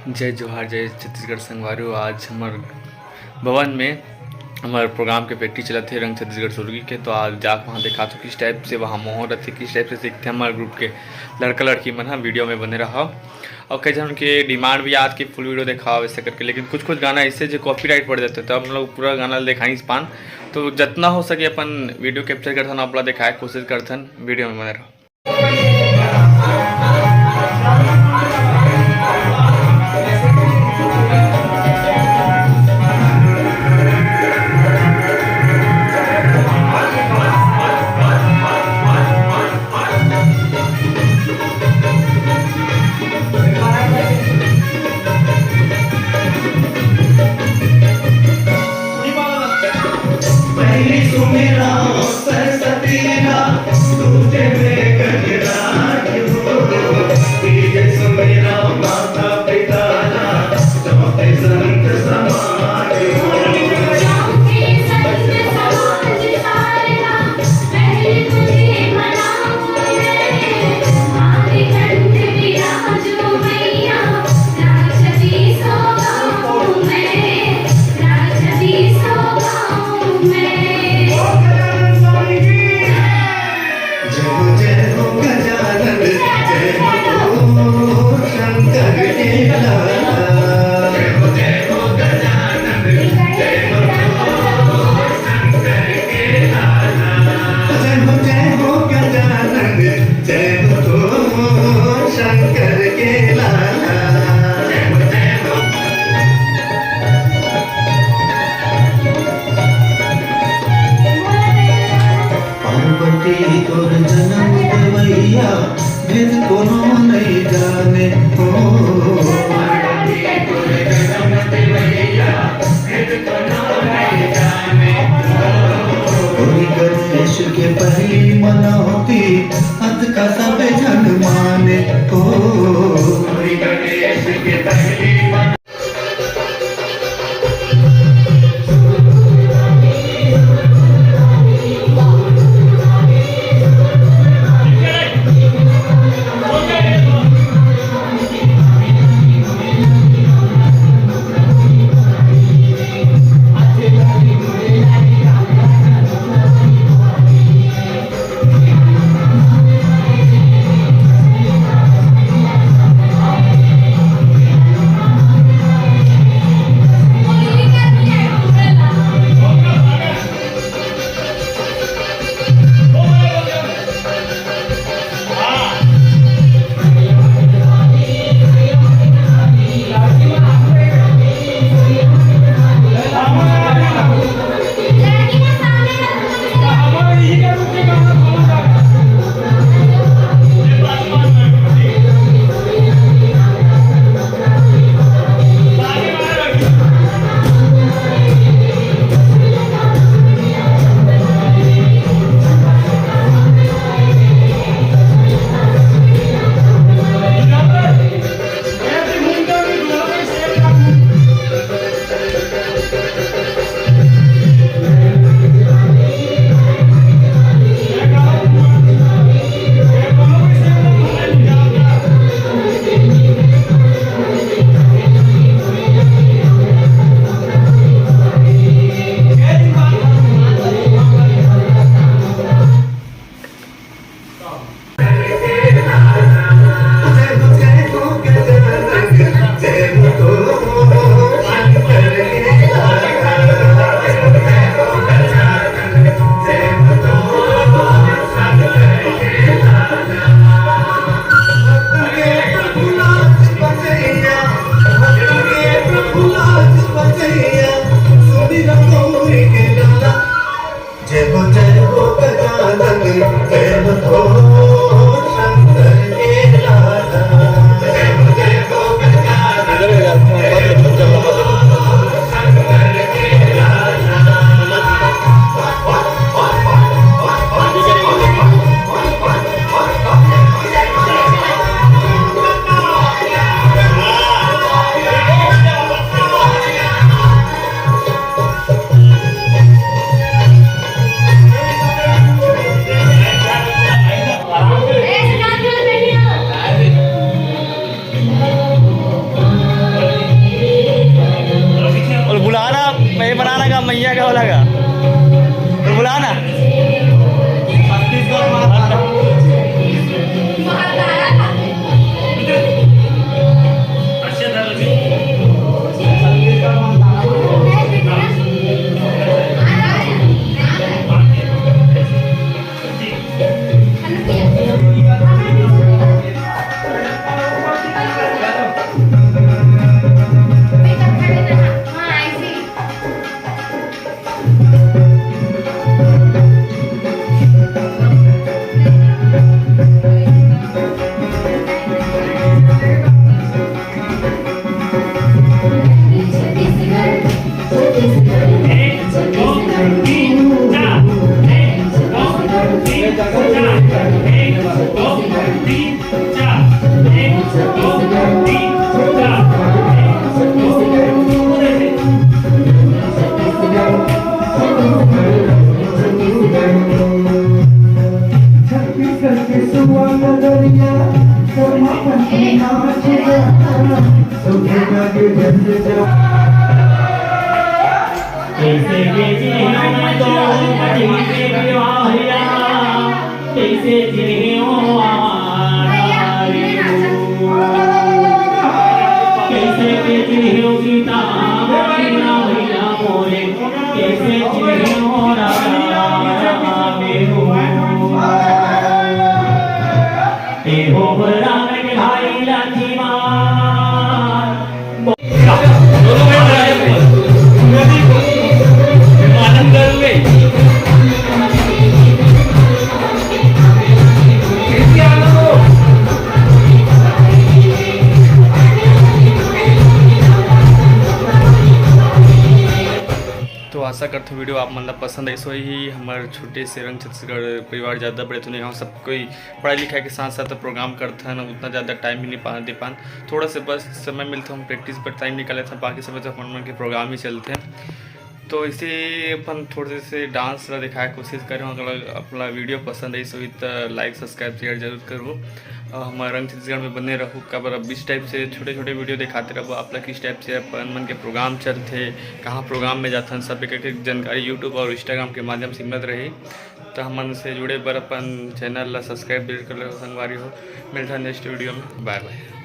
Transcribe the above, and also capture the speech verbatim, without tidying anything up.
जय जोहार, जय छत्तीसगढ़ संगवारी हो। आज हमर भवन में हमर प्रोग्राम के प्रैक्टिस चलत हे रंग छत्तीसगढ़ सुरगी के, तो आज जाके वहाँ देखा तो किस टाइप से वहाँ माहौल रहते, किस टाइप से सीखते हमारे ग्रुप के लड़का लड़की मन ह। वीडियो में बने रहा। और कई जन के डिमांड भी आज की फुल वीडियो दिखाओ ऐसे करके, लेकिन कुछ कुछ गाना ऐसे जो कॉपीराइट पड़ जाते, तो हम लोग पूरा गाना दिखा नहीं पान। तो जितना हो सके अपन वीडियो कैप्चर करथन, आप लोग दिखाए कोशिश करथन। वीडियो में बने रहो। मैया का वाला का तो बुला ना। तो आशा करथों वीडियो आप मन ला पसंद आइस होही। हमर छोटे से रंग छत्तीसगढ़ परिवार, ज़्यादा बड़े तो नहीं हो, सब कोई पढ़ाई लिखाई के साथ साथ प्रोग्राम करथन, उतना ज़्यादा टाइम भी नहीं पा दे पान। थोड़ा से बस समय मिलथे, हम प्रैक्टिस पर टाइम निकाले थे, बाकी समय तो अपन मन के प्रोग्राम ही चलथे। तो इसे अपन थोड़े से डांस ला दिखाए कोशिश करे हूँ। अगर अपना वीडियो पसंद आइस होही तो लाइक सब्सक्राइब शेयर जरूर करूँ। और हमारे रंग छत्तीसगढ़ में बने रहू, काबर अब इस टाइप से छोटे छोटे वीडियो दिखाते रहबो आप लोग, किस टाइप से अपन मन के प्रोग्राम चलथे, कहाँ प्रोग्राम में जाथन, सब एक एक जानकारी यूट्यूब और इंस्टाग्राम के माध्यम से मिलत रही। तो हमन से जुड़े बर अपन चैनल ला सब्सक्राइब जरूर कर लो संगवारी हो। मिलता नेक्स्ट वीडियो में, बाय बाय।